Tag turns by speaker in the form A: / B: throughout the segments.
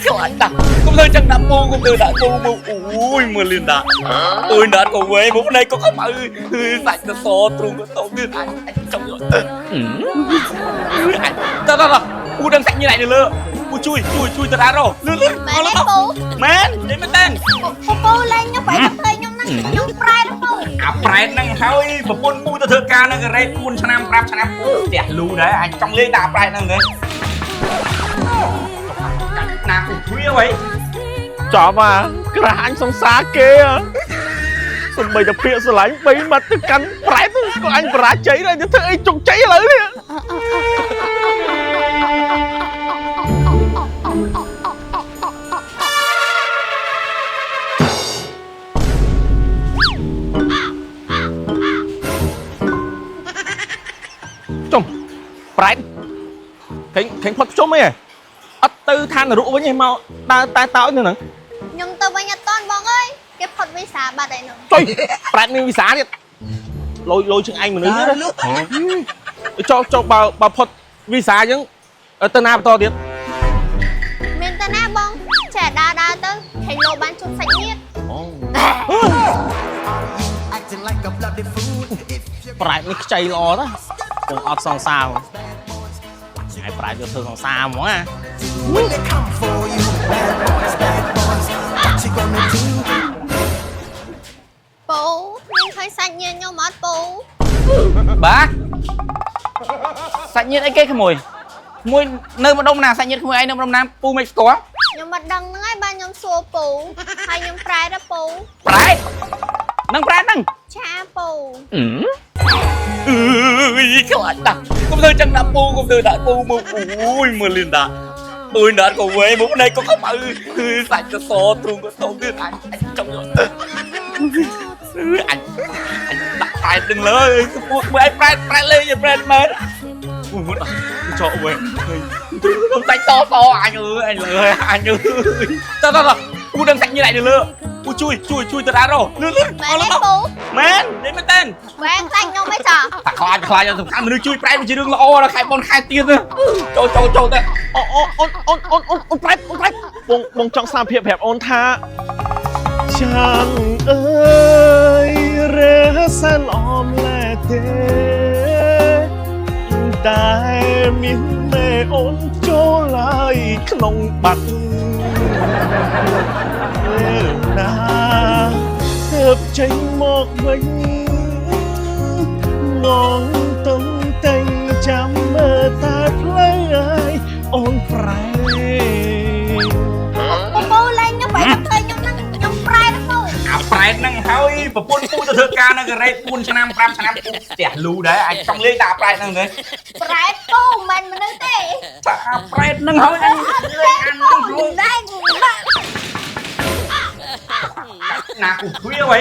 A: ខ្លាចណាស់កុំធ្វើចឹងដាក់ពូកុំធ្វើដាក់ពូមកអូយមើលលឿនដាក់អើយណាត់ក៏វែងមកផ្នែកក៏ខ្មៅសាច់ក៏សទ្រូងក៏តូចទៀតអញអញចង់យកអញតតតពូដឹងសាច់ញ៉ៃនៅលើពូជួយជួយជួយទៅដល់រលឿនលឿន
B: មែនទេពូ
A: មែននិយាយមែនតើ
B: ពូពូលេងខ្ញុំបែរទៅខ្ញុំហ្នឹងខ្ញុំប្រែតពូ
A: អាប្រែតហ្នឹងហើយប្រពន្ធពូទៅធ្វើការនៅការ៉េ4ឆ្នាំ5ឆ្នាំពូផ្ទះលូដែរអញចង់លេងដាក់ប្រែតហ្នឹងទេកាត់ណាគូទ្វាអ្វី
C: ចំអាក្រាស់អញសង្សារគេហ៎សំបីតែពាក្យស្រឡាញ់បីមាត់ទៅកាន់ប្រែតក៏អញបរាជ័យដែរទៅធ្វើអីជោគជ័យឥឡូវនេះចុំប្រែតខេងខេងផុតភ្ជុំអីហ៎អត់ទៅឋាននរកវិញឯងមកដើរតែតោចនៅហ្នឹង
B: ខ្ញុំទៅវិញអត់តន់បងអើយគេផុតវីសាបាត់ហើយនោះ
C: ចុយប្រែតមានវិសាទៀតលយលយជាងឯងមនុស្សទៀតណាចុះចុះបើបើផុតវីសាអញ្ចឹងទៅណាបន្តទៀត
B: មានតាណាបងចេះដើរដើរទៅខេងលោបានជួបសាច់ញាតិ
D: Acting like a bloody fool. If you
C: ប្រែតនេះខ្ចីល្អណាស់គង់អត់សង្សារហើយប្រែតយកធ្វើសង្សារហ្មងណា
D: when they come for you, bad boys, bad boys, what you gonna do?
B: ពូមានឃើញសាច់ញាតិខ្ញុំអត់ពូ
A: បាទសាច់ញាតិអីគេក្មួយក្មួយនៅម្ដុំណាសាច់ញាតិក្មួយឯងនៅម្ដុំណាពូមិនស្គាល់
B: ខ្ញុំមិនដឹងហ្នឹងហើយបានខ្ញុំសួរពូហើយខ្ញុំប្រែតពូ
A: ប្រែតនឹងប្រែតហ្នឹង
B: ឆាពូ
A: អឺយខ្លាចណាស់កុំធ្វើចឹងដាក់ពូកុំធ្វើដាក់ពូមកអូយមើលលឿនដាក់អើយណាត់ក៏វែងមកផ្នែកក៏ខ្មៅសាច់ក៏សទ្រូងក៏តូចទៀតអញអញចង់យកអញអញដាក់ប្រែតនឹងលើពូមើលឯងប្រែតប្រែតលេងប្រែតមែនអូយមើលចោលវែងខ្ញុំសាច់តសអញអើយអញលើអញអើយតតតពូដឹងសាច់ញ៉ៃនៅលើពូជួយជួយជួយទៅដល់រលឿនលឿន
B: មែនទេពូ
A: មែននិយាយមែនតើ
B: វែងសាច់ខ្ញុំឯងចា
A: តែខ្លាចខ្លាចសំខាន់មនុស្សជួយប្រែវាជារឿងល្អដល់ខែប៉ុនខែទៀតចូលចូលចូលទៅ
C: អូអូអូនអូនអូនអូនអូនប្រែតអូនប្រែតបងបងចង់សារភាពប្រាប់អូនថាចាំងអើយរះសែនល្អម្លេះទេតែមានមេអូនចូលហើយក្នុងបាត់ពេលណាទើបចេញមកវិញងងទំតែងចាំមើលតែផ្លូវអើយអូនប្រែ
B: ពូពូលេងខ្ញុំបែរទៅខ្ញុំហ្នឹងខ្ញុំប្រែតពូ
A: អាប្រែតហ្នឹងហើយប្រពន្ធពូទៅធ្វើការនៅការ៉េ4ឆ្នាំ5ឆ្នាំពូផ្ទះលូដែរអញចង់លេងដាក់ប្រែតហ្នឹងទេ
B: ប្រែតពូមិនមនុស្សទេ
A: ចាអាប្រែតហ្នឹងហើយអញលេងអាហ្នឹងហើយ
B: ដែរ
A: ណាគូទ្វាអ្វី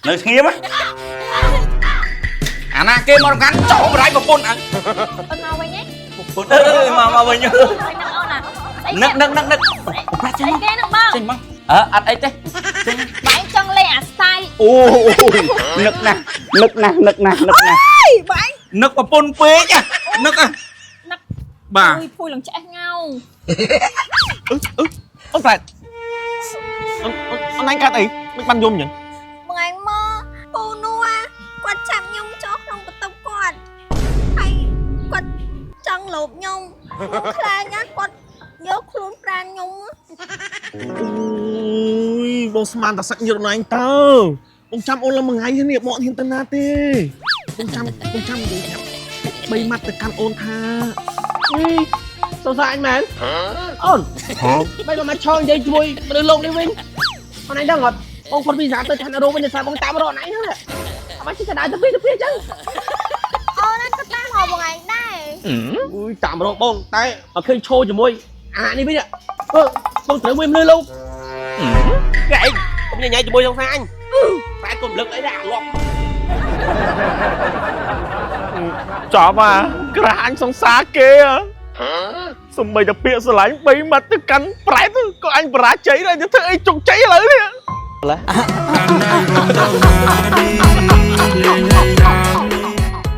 A: នៅស្ងៀមអាណាគេមករំខានចោលបរាយប្រពន្ធអញ
E: អូនមកវិញហ៎
A: ប្រពន្ធអើយមកមកវិញ
E: វិញនឹងអូនណាស្អី
A: នឹកនឹកនឹកនឹកប្រែតចេញ
E: ស្អី
A: មក
E: គេនឹងបង
A: ចេញមកអើអត់អីទេចេញ
E: បែងចង់លេងអាស្ទាយ
A: អូយនឹកណាស់នឹកណាស់នឹកណាស់នឹកណាស់
B: បែង
A: នឹកប្រពន្ធពេកនឹក
E: នឹក
A: បាទ
E: ភួយភួយឡើងឆ្អេះងៅ
C: អឺអឺអូនប្រែតអូនអូនអូនឯងកាត់អីមិនបានយំអញ្ចឹង
B: មួយមកពូនោះគាត់ចាប់ខ្ញុំចូលក្នុងបន្ទប់គាត់ហើយគាត់ចង់លោបខ្ញុំខ្ញុំខ្លាចណាស់គាត់យកខ្លួនប្រានខ្ញុំ
C: អូយបងស្មានតែសាច់ញាតិអូនឯងតើបងចាំអូនឡើងមួយថ្ងៃនេះបងអត់ហ៊ានទៅណាទេបងចាំបងចាំនិយាយប្រាប់បីម៉ាត់ទៅកាន់អូនថា
F: សង្សារអញមែនអូនបីមកមកឈរនិយាយជាមួយមនុស្សលោកនេះវិញអូនឯងដឹងអត់បងផុតវីសាទៅឋានរោវិញដោយសារបងតាមរកអូនឯងហ្នឹងអត់បាច់ចេះតែដើរទៅពីទៅពីអញ្ចឹង
B: អូនក៏តាមរកបងឯងដែរ
F: អុយតាមរកបងតែមកឃើញឈរជាមួយអានេះវិញអឺបងត្រូវមួយមនុស្សលោកគេឯងកុំញ៉ៃជាមួយសង្សារអញតែកុំលឹកអីដែរអាលាប់
C: ចំអាក្រាស់អញសង្សារគេហ៎សំបីតែពាក្យស្រឡាញ់បីម៉ាត់ទៅកាន់ប្រែតក៏អញបរាជ័យដែរទៅធ្វើអីជោគជ័យឥឡូវនេះ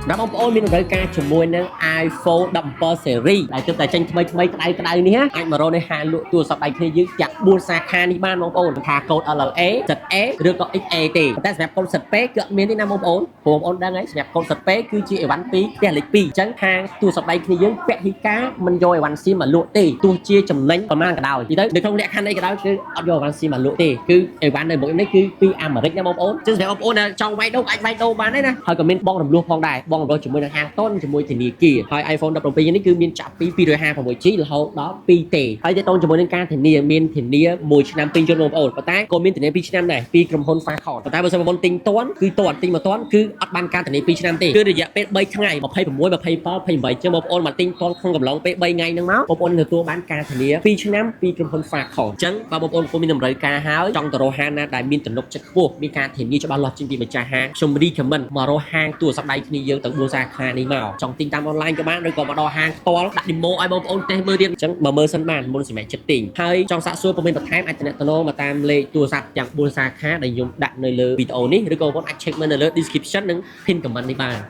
F: សម្រាប់បងប្អូនមានតម្រូវការជាមួយនឹង iPhone 17 series ដែលទើបតែចេញថ្មីថ្មីក្តៅក្តៅនេះណាអាចមករកនៅហាងលក់ទូរស័ព្ទដៃគ្នាយើងទាំង4សាខានេះបានបងប្អូនមិនថាកូដ LLA ZA ឬក៏ XA ទេប៉ុន្តែសម្រាប់កូដ ZP គឺអត់មានទេណាបងប្អូនព្រោះបងប្អូនដឹងហើយសម្រាប់កូដ ZP គឺជាអីវ៉ាន់ពីផ្ទះលេខ2អញ្ចឹងខាងទូរស័ព្ទដៃគ្នាយើងពហិការមិនយកអីវ៉ាន់ស៊ីមកលក់ទេទោះជាចំណេញប្រមាណក៏ដោយនិយាយទៅនៅក្នុងលក្ខខណ្ឌអីក៏ដោយគឺអត់យកអីវ៉ាន់ស៊ីមកលក់ទេគឺអីវ៉ាន់នៅមុខនេះគឺពីអាមេរិកណាបងប្អូនអញ្ចឹងសម្រាប់បងប្អូនដែលចង់វាយដូរអាចវាយដូរបានដែរណាហើយក៏មានបងរំលោះផងដែរបងរំលោះជាមួយនឹងហាងតនជាមួយធនាគារហើយ iPhone 17នេះគឺមានចាប់ពី 256G រហូតដល់ 2T ហើយទាក់ទងជាមួយនឹងការធានាមានធានា1ឆ្នាំពេញជន់បងប្អូនប៉ុន្តែក៏មានធានា2ឆ្នាំដែរពីក្រុមហ៊ុន Falcon ប៉ុន្តែបើសិនបងប្អូនទិញតាន់គឺតាន់ទិញមកតាន់គឺអត់បានការធានា2ឆ្នាំទេគឺរយៈពេល3ថ្ងៃ26 27 28ចឹងបងប្អូនមកទិញតាន់ក្នុងកំឡុងពេល3ថ្ងៃហ្នឹងមកបងប្អូនទទួលបានការធានា2ឆ្នាំពីក្រុមហ៊ុន Falcon អញ្ចឹងបើបងប្អូនកំពុងមានតម្រូវការហើយចង់ទៅរកហាងណាដែលមានទំនុកចិត្តខ្ពស់មានការធានាច្បាស់លាស់ជាងពីម្ចាស់ហាងខ្ញុំ recommend មករកហាងទូរស័ព្ទដៃគ្នាយើងទាំង4សាខានេះមកចង់ទិញតាម online ក៏បានឬក៏មកដល់ហាងផ្ទាល់ដាក់ demo ឲ្យបងប្អូនតេស្តមើលទៀតអញ្ចឹងមកមើលសិនបានមុនសម្រេចចិត្តទិញហើយចង់សាកសួរព័ត៌មានបន្ថែមអាចទំនាក់ទំនងមកតាមលេខទូរស័ព្ទទាំង4សាខាដែលខ្ញុំដាក់នៅលើវីដេអូនេះឬក៏បងប្អូនអាច check មើលនៅលើ description និង pin comment នេះបាន។